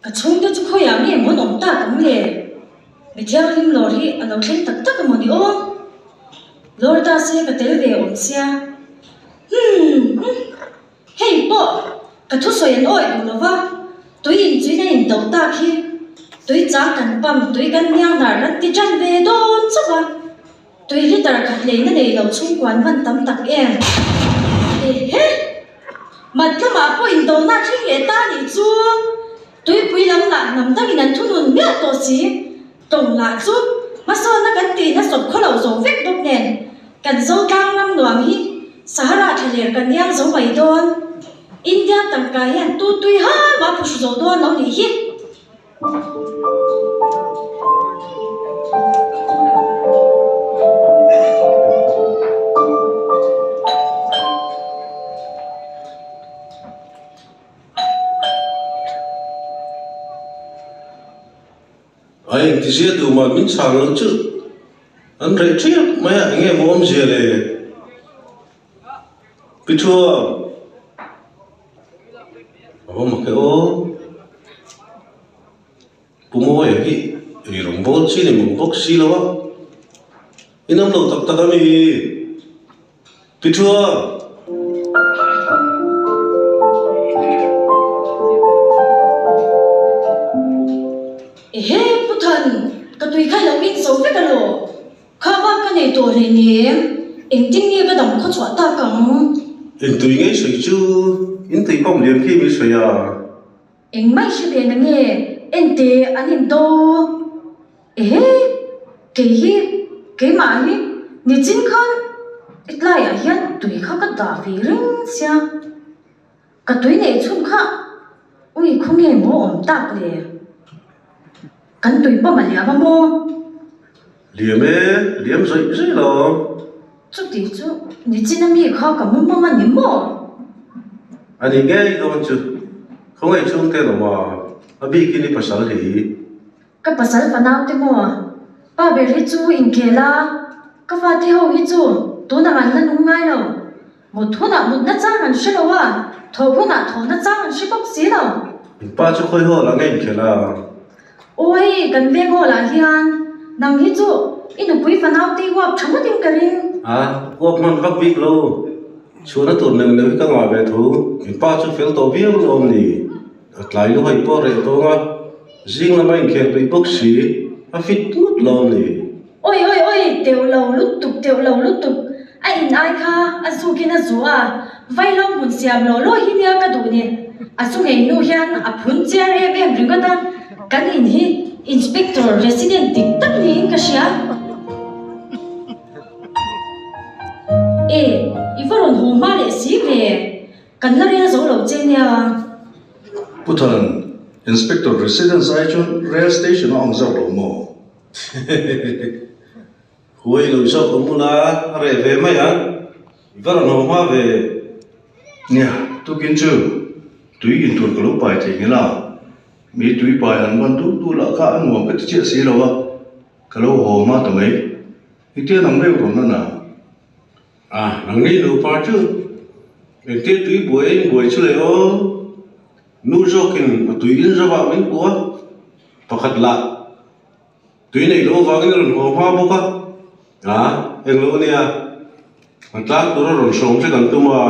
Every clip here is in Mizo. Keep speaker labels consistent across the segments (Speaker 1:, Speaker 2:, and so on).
Speaker 1: Ka chhungte chu khawiah nge maw an awm tak ang le? Mi thianghlim lawr hi a lo thleng tak tak a maw ni aw? Lawr ta se ka tel ve awm sia. Humm. Hei pawh ka thusawi an awih duh lo va, tui inchuin an indoh tak hi tui chang kan pam, tui kan hniang hnar kan ti tan ve dawn chauh a, tui liter khat leina nei lo chhungkuan van tam tak em? Ehe! Mat lamah pawh indohna a thleng leh ta nih chu tuipui lam lah hnam dangin an thunun miah tawh si. Tawng lah chu hmasawnna kan tihna sawp khaw lo zo vek bawk nen kan Zotlang ram nuam hi Sahara thlaler kan iang zo mai dawn. India tangka hian tu tui hal mah phuhru zo dawn lo nih hi.
Speaker 2: A engtizia duh mah min chhang loh chu an reh ṭhiap mai a, enge maw awmzia le? Pi Thuam, A va mak e aw, Pu Mawia hi ei rawng bawl chi ni mawng bawk si lo a, i nawm lo tak tak a mi? Pi Thuam.
Speaker 1: Ehe Pu Than, ka tui kha lo in zo vek alo, kha bak ka nei tawh hlei nem, engtin nge ka dam khaw chhuah tak ang?
Speaker 2: Eng tui ngei sawi chu in tui pawm liam khi mi sawi a.
Speaker 1: Engmah i hre ve na nge ente an in do? Ehe, kei hi, keimah hi nichin khan tlaiah hian tui kha ka dah ve reng sia, ka tui neih chhun kha ui khawnge maw awm tak le? Kan tui pawm a liam a maw?
Speaker 2: Liam e, liam zawih zawih lo.
Speaker 1: Chuti chu nichin a mi kha ka mu mang a ni maw?
Speaker 2: A ni ngei dawn chu, khawngaih chhungte lo a, a bikin i pasal hi.
Speaker 1: Ka pasal fanau te maw? Pa ber hi chu inkhel a, ka fate ho hi chu tunah an la nung ngai lo. Mut hunah mutna chang an hre lo a, thawh hunah thawhna chang an hre bawk si lo.
Speaker 2: In pa chu khawi hawl ah nge inkhel a?
Speaker 1: Aw hei kan veng hawl ah hian nang hi chu i nupui fanau te i uap tha ngawt in ka ring.
Speaker 2: A, uap hman vak bik lo. Chhuahna tur neuh neuh hi ka ngah ve thu. In pa chu fel tawh viau lawm ni. A tlai lu haih pawh reh tawng a, zing lama inkhel peih bawk si, a fit ngawt lo a ni.
Speaker 1: Oi oi oi, teuh lo lutuk, teuh lo lutuk, a in ai kha a zukin a zu a, vaihlo hmun siam law law hi nia ka duh ni, a zu ngei hnu hian a phun chiar em em ringawt a, kan in hi Inspector Resident dik tak niin ka hria. E, i va rawn haw hma leh si ve. Kan la rel zo lo che nia.
Speaker 3: Pu Than, Inspector Residence ai chuan Rail Station a ang zawk lo maw?
Speaker 2: Huai lo zawk awm ula a reh ve mai a, i va rawn haw hma ve.
Speaker 3: Nia, tukin chu tui in tur ka lo pai thei ngel a, mi tui pai han ban dut dut lah kha a nuam ka ti chiah si lo a, ka lo haw hma ta mai. Engtiang ang reuh rawn a na?
Speaker 2: A, nangni nupa chu engtia tui buai a inbuai chu le aw, nu zawkin a tui in zawah min puh a, pakhat lah tui neih loh avangin a rawn haw hma bawk a, a, englo ania, a tlang tura rawn hrawm che kan tum a.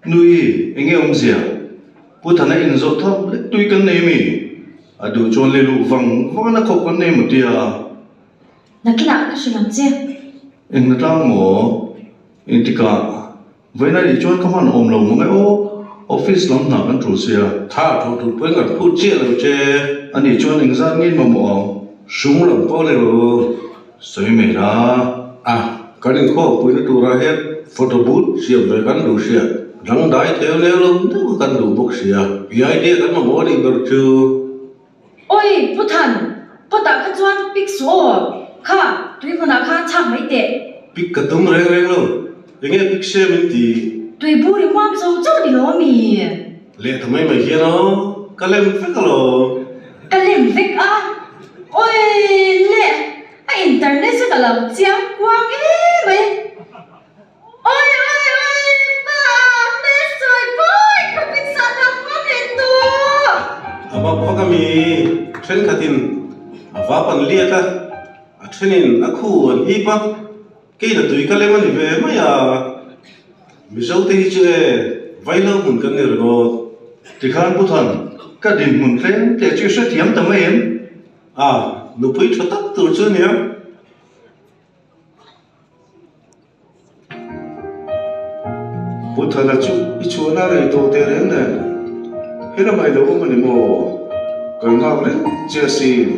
Speaker 3: Nui, enge awmzia? Pu Thana inzawh thap lek tui kan nei mi? A duh chuan le luh vang vang a na khawp kan nei maw tia?
Speaker 1: Nakinah ka hrilh ang che.
Speaker 3: Eng na tlang maw? Engtikah? Vawiin a nih chuan ka hman awm lo mang e aw, office lam hna kan tul sia.
Speaker 2: Tha tho tur pawhin kan phut chiah lo che.
Speaker 3: A nih chuan engzat nge mamawh ang?
Speaker 2: Sum lam pawh ni lo.
Speaker 3: Sawi mai la.
Speaker 2: A, kan inkhawmpuina turah hian photo booth siam ve kan duh sia, dangdai theu leu lo deuh kan duh bawk sia, i idea kan mamawh a nih ber chu.
Speaker 1: Oi, Pu Than, pot ah kha chuan pic suh aw, kha tui hmunah khan chhak mai teh.
Speaker 2: Pic ka tum reng reng lo, enge pic se min ti?
Speaker 1: Tui bur i muam zo chauh ni lo mi?
Speaker 2: Leh ta mai mai hian aw, ka lem vek alawm.
Speaker 1: Ka lem vek a, oi le, a internet chu ka lo chiang kuang em mai. Oi oi oi, pa, hmel sawi pawi khawpin sahdah kuam leh tawh.
Speaker 2: mak vak a mi? Thenkhatin a vap an liak a, a thenin a khu an hip a, kei na tui ka lem a ni ve mai a. Mizo te hi chu e, vaihlo hmun kan ni ringawt.
Speaker 3: Tikhan Pu Than, ka dinhmun tlem teh chu i hrethiam ta mai em?
Speaker 2: A, nupui tha tak tur chu nia.
Speaker 4: Pu Thana chu i chhuahna rei tawh teh reng nen, helamah i lo awm a ni maw? Kan nghak reng che asin.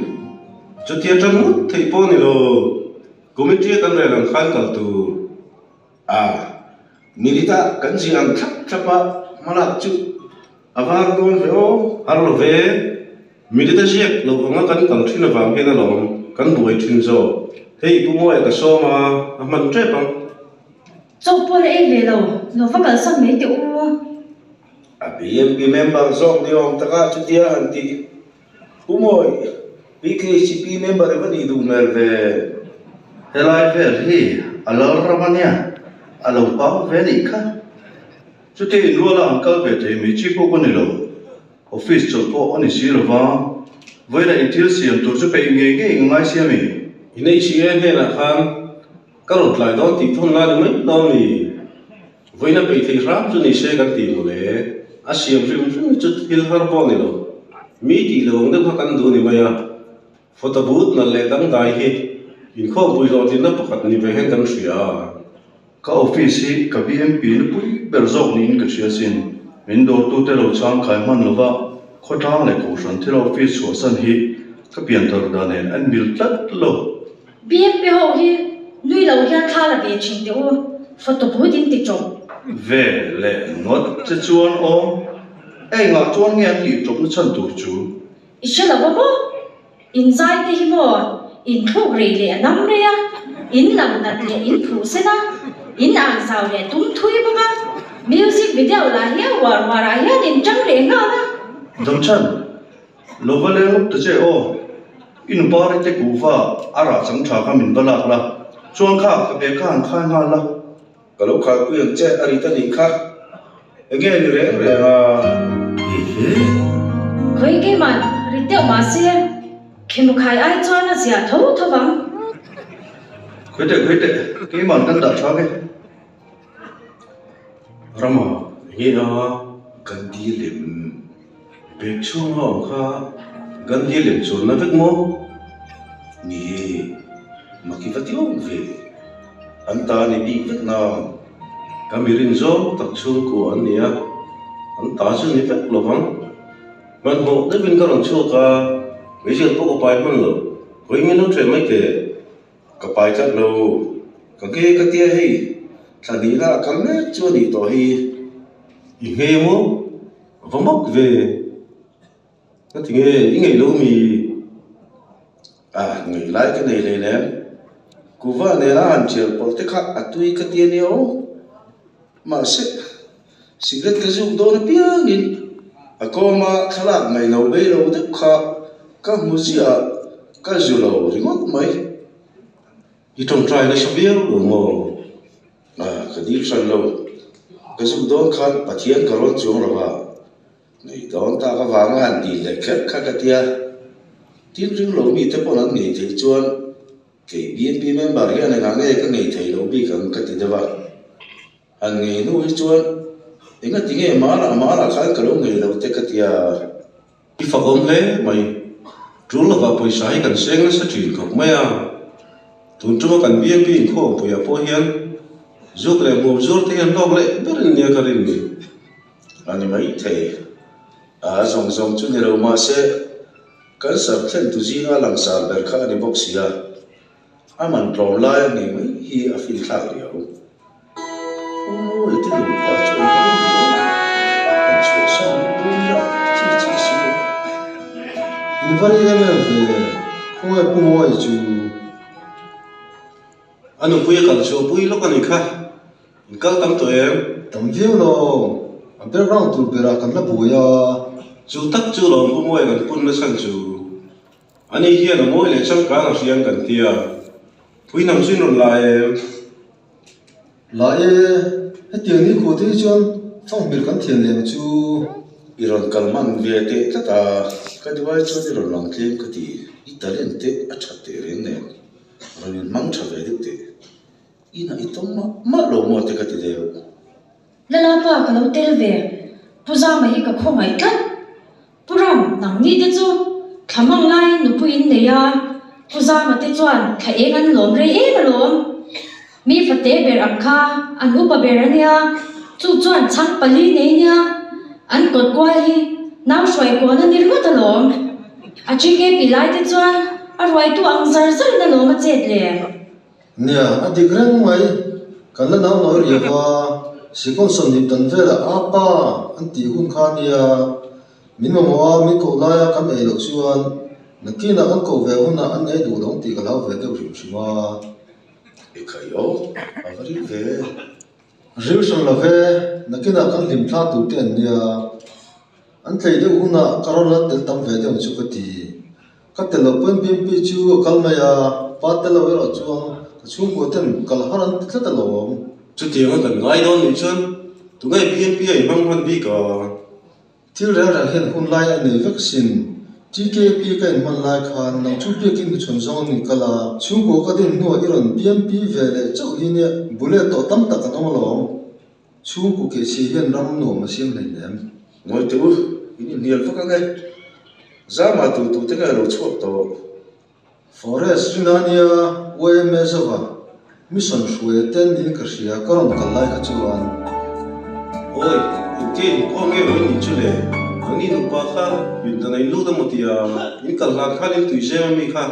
Speaker 2: Chutia tan ngawt theih pawh a ni lo, committee a kan rel ang khan kal tur.
Speaker 4: A, minute ah kan ziah ang thlap thlap a, hmalak chu a var dawn ve aw.
Speaker 2: Har lo ve, Minute a ziak loh anga kan kal thin avang hian alawm kan buai thin zawk. Hei Pu Mawia ka sawm a, a hman tep ang.
Speaker 1: Chaw pawh la ei ve lo, lo va kalsan mai teh u.
Speaker 4: A BMP member zawk ni awm taka chutia han tih. Pu Mawi, PKCP member i va nih duh hmel ve.
Speaker 3: Helai vel hi a lal ram a nia, a lo pau ve nih kha. Chutia inruala an kal ve thei mai chi pawh ka ni lo. Office chawlh pawh a ni si lo va, vawiina in thil siam tur chu peih ngei ngei ka ngai sia mi?
Speaker 2: I nei si e hnenah khan ka rawn tlai dawn tih thawn la ni mai lo ni. Vawiina peih theih hram chu ni se kan ti maw le. A siam hrim hrim hi chu thil har pawh a ni lo. Mi tih lo ang deuh kha kan duh a ni mai a. Photo booth nalh leh dangdai hi inkhawmpui hlawhtlinna pakhat ni ve hian kan hria a.
Speaker 3: Ka office hi ka BMP nupui ber zawk niin ka hria sin. Min dawrtute lo changkai hman lova khawtlang leh kohhran thil office chhuahsan hi ka pianthar dan nen an mil tlat lo.
Speaker 1: BMP ho hi nui lo hian thla la ve thin teh u, photo booth in ti tawp.
Speaker 3: Ve leh ngawt che chuan aw, engah chuan nge an tih tawpna chhan tur chu?
Speaker 1: I hre lo va maw? In zai te hi maw in thluk rei leh a nam rei a, in lam nat leh in phuh sen a, in ang zau leh tum thui bawk a, music video lah hi a uar uar ah hian in tang leh nghal a.
Speaker 3: Damchhan, lo va leng lawk ta che aw, i nupa ri te kuhva a rah chang tha kha min va lak la, chuan kha ka bag kha han khai nghal la.
Speaker 4: Ka lo khalpui ang che a rit a nih kha. Enge ni reng reng a?
Speaker 2: Ehe.
Speaker 1: Khawi keimah rit deuh mah se, Khimukhai ai chuan a zia tho tho vang.
Speaker 3: Khawi teh, khawi teh, keimah kan dah tha nge?
Speaker 2: Rama, enge a? Gandhi lem bag chhung a awm kha Gandhi lem chuanna vek maw?
Speaker 4: Ni, maki va ti awm ve. An ta ni bik vek na.
Speaker 2: Ka mirin zawng tak chhungkua an ni a, an ta chu ni vek lo vang. Hmanhmawh deuhin ka rawn chhuak a, meizial pawh ka pai hman lo. Khawi min lo ṭheh mai teh.
Speaker 4: Ka pai tlat lo. Ka nge ka tia hei, thla hnihna a kal mek chu a nih tawh hi.
Speaker 2: I nge maw? Va mak ve. Ka ti nge, i ngeih lo mi?
Speaker 4: A, ngeih lai ka nei hlei nem. Kuva nena han thial pawlh te kha a tui ka ti a nia aw. Mahse, cigarette ka zuk dawn apiangin a kawma thlalak ngaih lo bei lo deuh kha ka hmu ziah a, ka zu lo ringawt mai.
Speaker 2: I tawngtai nasa viau lo maw?
Speaker 4: A, ka dil hran lo. Ka zuk dawn khan Pathian ka rawn chuang lo a. Ngei dawn tak avanga han dil leh kher kha ka tia. Tin ring lo mite pawn an ngei theih chuan kei BNP member hian engah nge ka ngei thei lo bik ang ka ti deuh a. Han ngei hnu hi chuan engati nge Mara Mara khan ka lo ngei lo te ka tia.
Speaker 2: I fakawm hle mai. Tul lovah pawisa hi kan seng nasa thin khawp mai a. Tun tuma kan BNP inkhawmpuiah pawh hian zuk leh hmuam zuar te hian hlawk leh berin nia ka rin ni.
Speaker 4: A ni mai thei. A zawng zawng chu ni lo mahse, kan sar thlen tu zinga langsar ber kha a ni bawk si a, a man tlawm lai a ngei mai hi a fin thlak riau. U Mawi te nupa chu an va awm ve em? An chhuahsan mai dawn ila chi chi si lo.
Speaker 5: In va ri em em ve, khawngaih Pu Mawi chu.
Speaker 2: A nupui a kal chhuahpui lawk a ni kha. In kal tam tawh em?
Speaker 5: Tam viau lo, a background tur berah kan la buai a.
Speaker 2: Chu tak chu lawm Pu Mawia kan pun nasa chu. Ani hian a mawi leh changkang a hriang kan ti a. Pui hnam chu in rawn la em?
Speaker 5: La e, hetiang ni khuh te hi chuan fanghmir kan thian leh ang chu.
Speaker 4: I rawn kal hman ve teh tlat a, ka duai chuan i rawn lang tlem ka ti. I talent te a that teh reng nen, rawn inhmang tha ve deuh teh. Inah i tawng mah mah lo maw te ka ti deuh.
Speaker 1: Lalapa ka lo tel ve, Pu Zama hi ka khawngaih tlat. Pu Ram, nangni te chu thla mang laiin nupui in nei a, Pu Zama te chuan thla eng an lawm rei em alawm. Mi fate ber ang kha an upa ber a nia, chu chuan chhang pali nei nia, an kawt kual hi nau hruai kuan a ni ringawt alawm. A TKP lai te chuan a ruaitu ang zar zarin alawm a chet le.
Speaker 5: Nia, a dik reng mai. Kan la nau nawi riau a, sikul sawmhnih dan velah a pa an tih hun kha a nia. Min mamawh a, min koh laia kan ei loh chuan nakinah kan koh ve hunah an ei duh lo ang tih ka hlau ve deuh hrim hrim a.
Speaker 4: I khaih aw, a va ril ve.
Speaker 5: Ril hran lo ve, nakinah kan hlim thla tur te an nia. An tlei deuh hunah ka rawn la tel tam ve deuh ang chu ka ti. Ka tel loh pawn BMP chu a kal mai a, pa tel loh erawh chuan ka chhungkua ten kal har an ti tlat alawm.
Speaker 2: Chutianga kan ngai dawn nih chuan tunge BMP a inhmang hman bik a?
Speaker 5: Thil reng reng hian hun lai a nei vek sin. TKP ka inhman lai khan nang chu biakin mi chhawn zawng an inkal a, chhungkua ka din hnuah i rawn BMP ve leh chauh hi nia bullet tawh tam tak an awm alawm. Chhungkaw kehchhi hian ram nuam a siam hleinem.
Speaker 4: Ngawi teh u, in inhnial vak ang e. Zama tu tu te nge lo chhuak tawh?
Speaker 5: Forest rin a nia, YMA zova mission hruai te niin ka hria, ka rawn kal lai kha chuan.
Speaker 2: Awi, engtia inkhawm nge maw in nih chu le? Nangni nupa kha pindan a in lut a maw tia, in kal hlan khan in tui zem a mi kha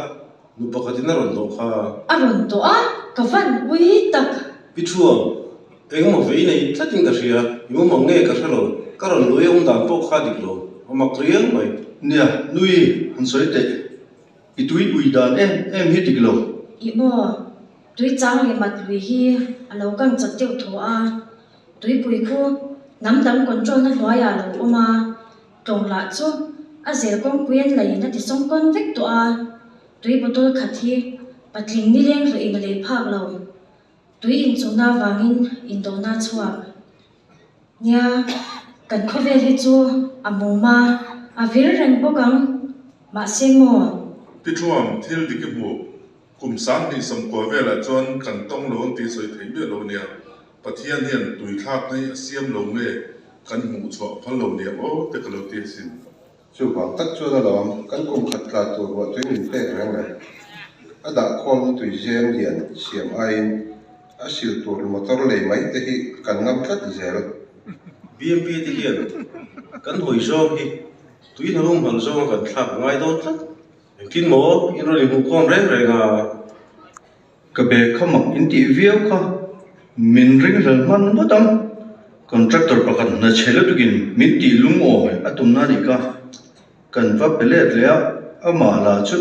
Speaker 2: nu pakhatin a rawn dawh kha.
Speaker 1: A rawn dawh a, ka van ui tak.
Speaker 2: Pi Thuam, Engemaw vei nei tlatin ka hria, i mumang nge ka hre lo, ka rawn lui awm dan pawh kha dik lo, a mak riau mai.
Speaker 3: Nia, nui, han sawi teh, i tui ui dan em em hi dik lo.
Speaker 1: Ih maw, tui chang leh mat lui hi a lo kang chak deuh thaw a, tuipui khu hnam dang control na hnuaiah a lo awm a, tlawng lah chu a zel kawngpui an laiin a ti sawngkawn vek tawh a, tui bottle khat hi patling nileng hlawhin a lei phak lo. Tui inchungna avangin indona a chhuak. Nia, kan khawvel hi chu a mum a, a vir reng bawk ang. Mahse maw?
Speaker 6: Tithuam, thil dik i hmu. Kum 2000 sawmkua velah chuan kan tawng lo ang tih sawi thei miah lo nia. Pathian hian tui thlakna hi a siam lo nge kan hmuh chhuah phal lo nia aw te ka lo ti asin.
Speaker 7: Chuvang tak chuan alawm kan kum khat tla tur ruah tui min pek reng le. A dah khawlna tui zem lian siam aiin a sil tur motor lei mai te hi kan ngam tlat zel.
Speaker 2: BMP te hian kan hawi zawng hi tui hnalum hal zawnga kan thlak a ngai dawn tlat. Engtin maw in rawn inhmuhkhawm reng reng a?
Speaker 3: Ka bag kha mak in tih viau kha min ring hlel hman ngawt ang. Contractor pakhat hna chhe lutukin min tih lungawi a tumna a nih kha. Kan va pe let leh a, amah lah chu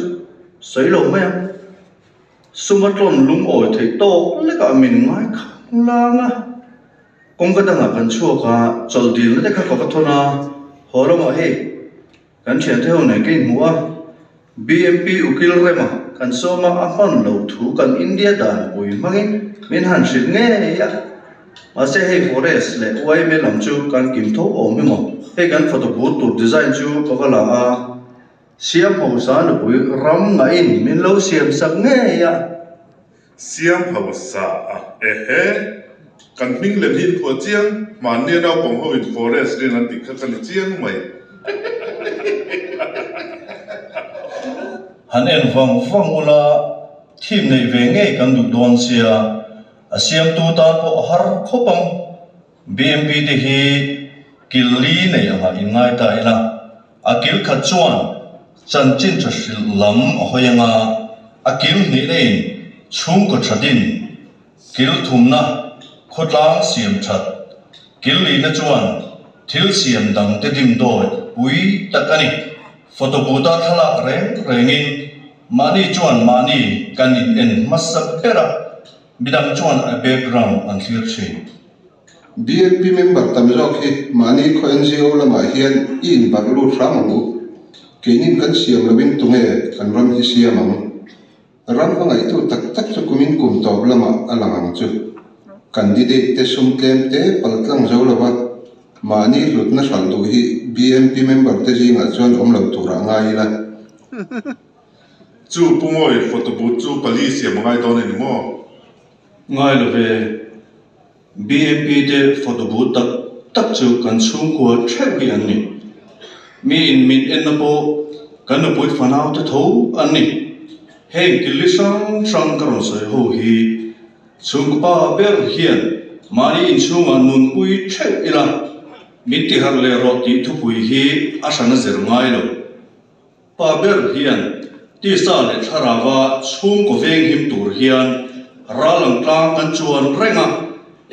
Speaker 3: sawi lo mai ang. Suma tlawn lungawi theih tawk lekah min ngai khang lang a. Kawngka dangah kan chhuak a, chawlh dilna te kha ka va thawn a, haw lamah hei. Kan thiante ho nen ka inhmu a, BMP ukil rema kan sawm a, a hman loh thu kan India danpui hmangin min han hrilh ngei a. Mahse hei Forest leh yma lam chu kan kim tho awm hi maw? Hei kan photo booth tur design chu ka va la a, Siam hausa nupui ram ngahin min lo siam sak ngei a.
Speaker 6: Siam hausa a, ehe! Kan hming lem hi inphuah chiang, hmannia naupang ho in forest rin an tih kha ka ni chiang mai.
Speaker 3: Han en vang vang ula, theme neih ve ngei kan duh dawn sia, a siamtu tan pawh a har khawp ang. BMP te hi kil li nei angah inngai ta ila, a kil khat chuan chanchin tha hrilh lam a hawi anga, a kil hnihna in chhungkaw tha din, kil thumna khawtlang siam that, kil lihna chuan thil siam dang te dimdawi pui tak a ni. Photo booth-a thlalak reng rengin mahni chuan mahni kan in en hmasa ber a. Midang chuan a background an thlir thin.
Speaker 7: BNP member tam zawk hi mahni khaw NGO lamah hian i inbarh lut hram ang u. Keinin kan siam loin tunge kan ram hi siam ang? Ram hmangaihtu tak tak chu kumin kum tawp lamah a lang ang chu. Candidate te sum tlem te paltlang zo lova. Mahni hlutna hralh duh hi BMP member te zingah chuan awm lo turah ngai ila.
Speaker 6: Chu Pu Mawi photo booth chu pali siam a ngai dawn a ni maw?
Speaker 3: Ngai lo ve. BMP te photo booth tak tak chu kan chhungkua theuh hi an ni. Mi in min enna pawh kan nupui fanau te tho an ni. Heng killi hrang hrang ka rawn sawi ho hi Chhungkaw pa ber hian mahni inchhungah nunpui theuh ila, min tiharh leh rawh tih thupui hi a hran a zir ngai lo. Pa ber hian tisa leh thlarauva chhungkaw venghim tur hian ral ang tlang kan chuan reng a,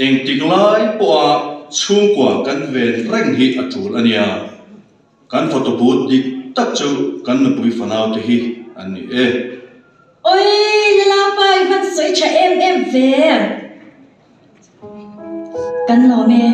Speaker 3: engtik lai pawha chhungkua kan ven reng hi a tul a nia. Kan photo booth dik tak chu kan nupui fanau te hi an ni e.
Speaker 1: Awii Lalapa i van sawi tha em em ve. Kan lawm e.